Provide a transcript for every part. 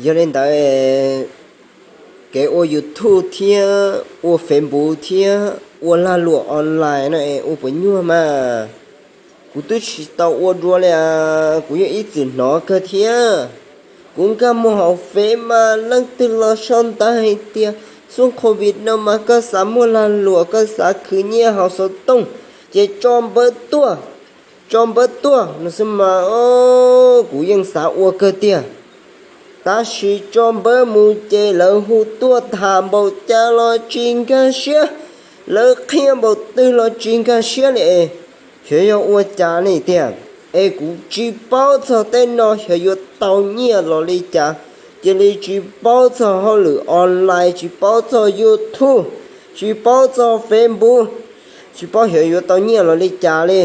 Yog li ntawd, kev ua YouTube thiab ua Facebook thiab ua lag luam online no es ua puas nyuaj mas? Kuv twb tsis tau ua dua li as, kuv yeej ib txwm hnov kawg thiab. Kuv nkag mus hauv Fev mas leej twg los sau ntawv hais tias xuaj COVID no mas koj xav muaj lag luam, koj xav khwv nyiaj haus xov tooj, ces tso npawb tuaj, tso npawb tuaj no xwb mas. Kuv yeej xav ua kawg tiag, tab sis tso npawb mus ces lawv hu tuaj tham npaum cas los tsis nkag siab, lawv qhia npaum twg los tsis nkag siab li es xyov yog ua cas li tiag. Es kuv tsis paub txog tej no xyov yuav tau nyiaj los li cas, cia li tsis paub txog hauj lwm online, tsis paub txog YouTube, tsis paub txog Facebook, tsis paub xyov yuav tau nyiaj los li cas li.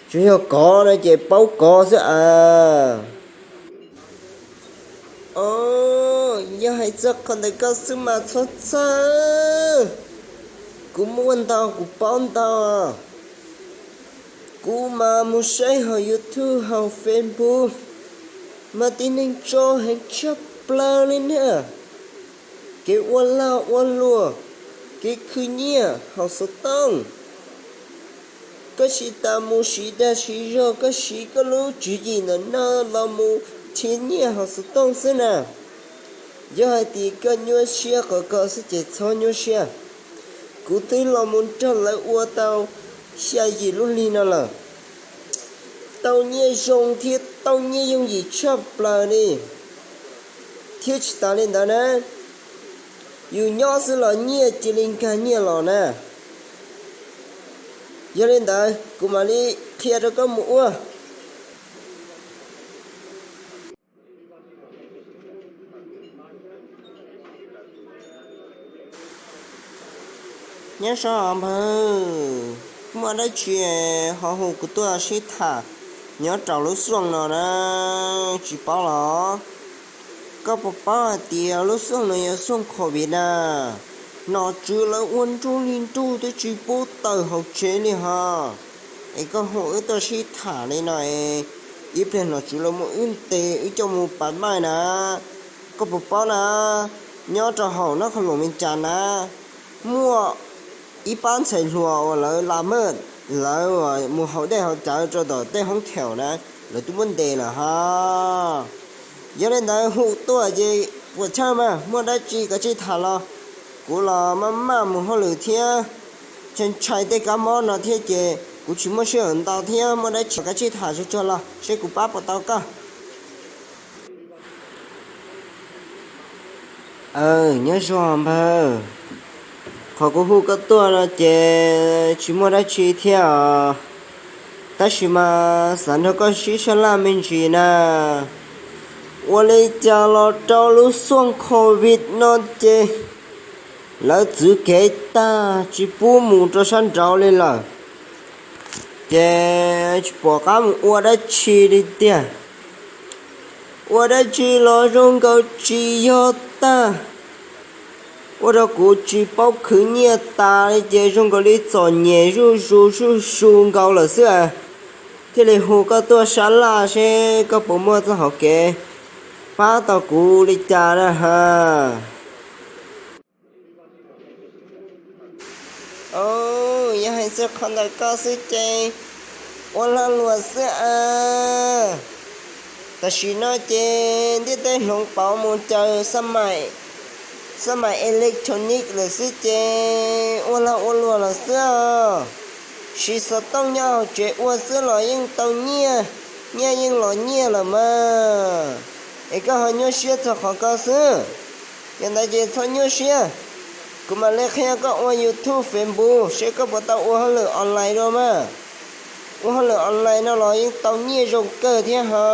Tsuas yog kov no ces paub kov xwb as. Yog hais txog qhov ntawd koj xwb mas txhob txhawj, kuv muaj ntau kuv paub ntau. Kuv mas mus saib hauv YouTube hauv Facebook mas tib neeg tso heev tshaj plaws li na. Kev ua lag ua luam, kev khwv nyiaj haus xov tooj. Koj tsis tas mus siv dag siv zog, koj siv koj lub tswv yim ntawm no los mus nrhiav nyiaj haus xov tooj xwb na. Yog hais tias koj nyuaj siab qhov ko xwb ces txhob nyuaj siab. Kuv twb los mus nrog lawv ua tau xya yim lub hli no lawm. Tau nyiaj zoo thiab tau nyiaj yooj yim tshaj plaws li. Thiab tsis tas li ntawd na, yus nyob xwb los nyiaj cia li nkag nyiaj los na. Yog li ntawd kuv mam li qhia rau koj mus ua. Nyob zoo npawg, muaj dab tsi ho hu kuv tuaj sib tham nyob rau lub xyooj no na, tsis paub los? Koj puas paub hais tias lub xyooj no yog xyooj COVID na, nom tswv lawv ua nruj li nruj twb tsis pub tawm hauv tsev li ho. Es koj hu wb tuaj sib tham li no es ib pliag nom tswv lawv muab wb ntes wb coj mus pas maij na. Koj puas paub na, nyob rau hauv North Carolina na, muaj ib pab ntxhais hluas uas lawv la maj, lawv mus haus dej haus cawv rau tom tej hoob theem na, lawv twb muab ntes lawm ho. Yog li ntawd hu tuaj ces puas chawj mas, muaj dab tsi kav tsij tham los. Kuv los maj maj mus hauj lwm thiab, ntshai ntshai tej kab mob no thiab ces kuv tsis muaj sij hawm ntau thiab, muaj dab tsi kav tsij tham tsuag tsuag los seb kuv pab puas tau koj. Nyob zoo npawg, qhov kuv hu koj tuaj no ces tsis muaj dab tsi thiab os, tab sis mas xav nrog koj sib sab laj me ntsis na. Ua li cas los rau lub xyooj COVID no ces lawv txwv kev tag tsis pub mus rau sab nraud li lawm, ces tsis pom qab mus ua dab tsi li tiag. Ua dab tsi los zoo nkaus tsis yog tag, ua rau kuv tsis paub khwv nyiaj tas li ces zoo nkaus li txom nyem zuj zus zuj zus nkaus lawm xwb. Thiaj li hu koj tuaj sab laj seb koj puas muaj txoj hauv kev pab tau kuv li cas na ha. Yog hais txog qhov ntawm koj xwb ces ua lag luam xwb a. Tam sim no ces ntiaj teb hloov pauv mus raws xab maim electronic lawm xwb ces ua lag ua luam lawm xwb os. Siv xov tooj nyob hauv tsev ua xwb los yeej tau nyiaj, nyiaj yeej los nyiaj lawm mas. Es koj ho nyuaj siab txog qhov ko xwb. Yog ntawd ces txhob nyuaj siab, kuv mam li qhia koj ua YouTube, Facebook seb koj puas tau ua hauj lwm online dua mas. Ua hauj lwm online no los yeej tau nyiaj zoo kawg thiab ho.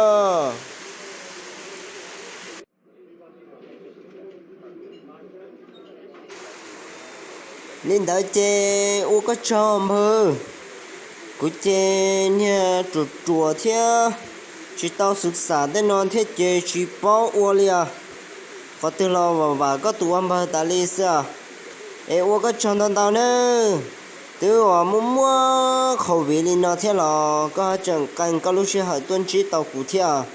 Li ntawd ces ua koj tsaug npawg. Kuv ces niag ruam ruam thiab tsis tau xwm xam tej no thiab ces tsis paub ua li os. Qhov twg los vam vam koj tus ua npawg tas li xwb os. Es ua koj tsaug ntau ntau nawb. Twb uas muaj muaj COVID li no thiab los koj tseem qee koj lub sij hawm tuaj ntsib tau kuv thiab os.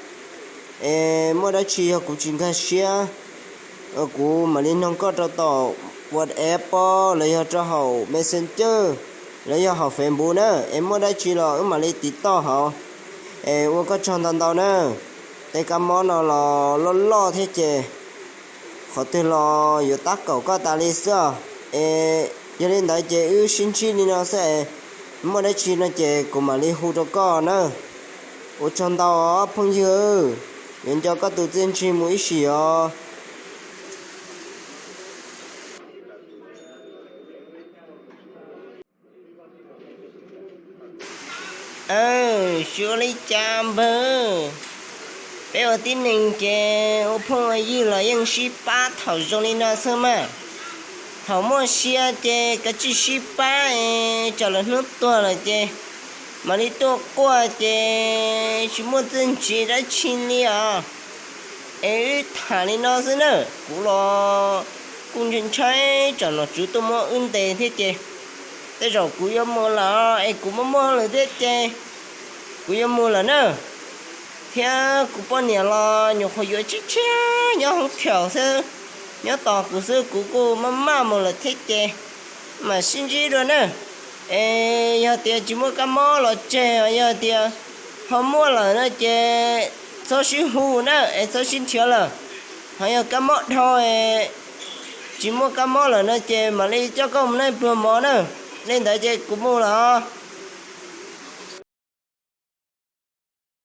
Es muaj dab tsi yog kuv tsis nkag siab, kuv mam li noog koj rau tom WhatsApp los yog rau hauv Messenger los yog hauv Facebook na. Es muaj dab tsi los wb mam li tiv toj hauv. Es ua koj tsaug ntau ntau na. Tej kab mob no los loj loj thiab ces qhov twg los yuav tab kaum koj tas li xwb os. Es yog li ntawd ces wb sib ntsib li no xwb es muaj dab tsi no ces kuv mam li hu rau koj na. Ua tsaug ntau os phooj ywg, yuav nco koj tus txiaj ntsig mus ib sim os. Aw, tsis ua li cas npawg. Peb ua tib neeg ces ua phooj ua ywg los yeej sib pab thaum zoo li no xwb mas. Thaum muaj sia ces kav tsij sib pab es tsam lwm hnub tuag lawm ces mam li tuaj quaj ces tsis muaj txiaj ntsig dab tsi li os. Es wb tham li no xwb na, kuv los kuj ntshai ntshai tsam nom tswv tuaj muab wb ntes thiab ces tej zaum kuv yuav mus lawm es kuv muaj muaj lawm thiab ces kuv yuav mus lawm na. Thiab kuv poj niam los nyuam qhuav yuav tshiab tshiab nyob hoob thiaum xwb, nyob tos kuv xwb kuv kuj maj maj mus lawm thiab ces mam sib ntsib dua na. Es yog tias tsis muaj kab mob los tseg, yog tias ho muaj lawm no ces txhob sib hu na es txhob sib nrhiav lawm. Ho yog kab mob dhau, tsis muaj kab mob lawm no ces mam li coj koj mus noj pluag mov na. Li ntawd ces kuv mus lawm.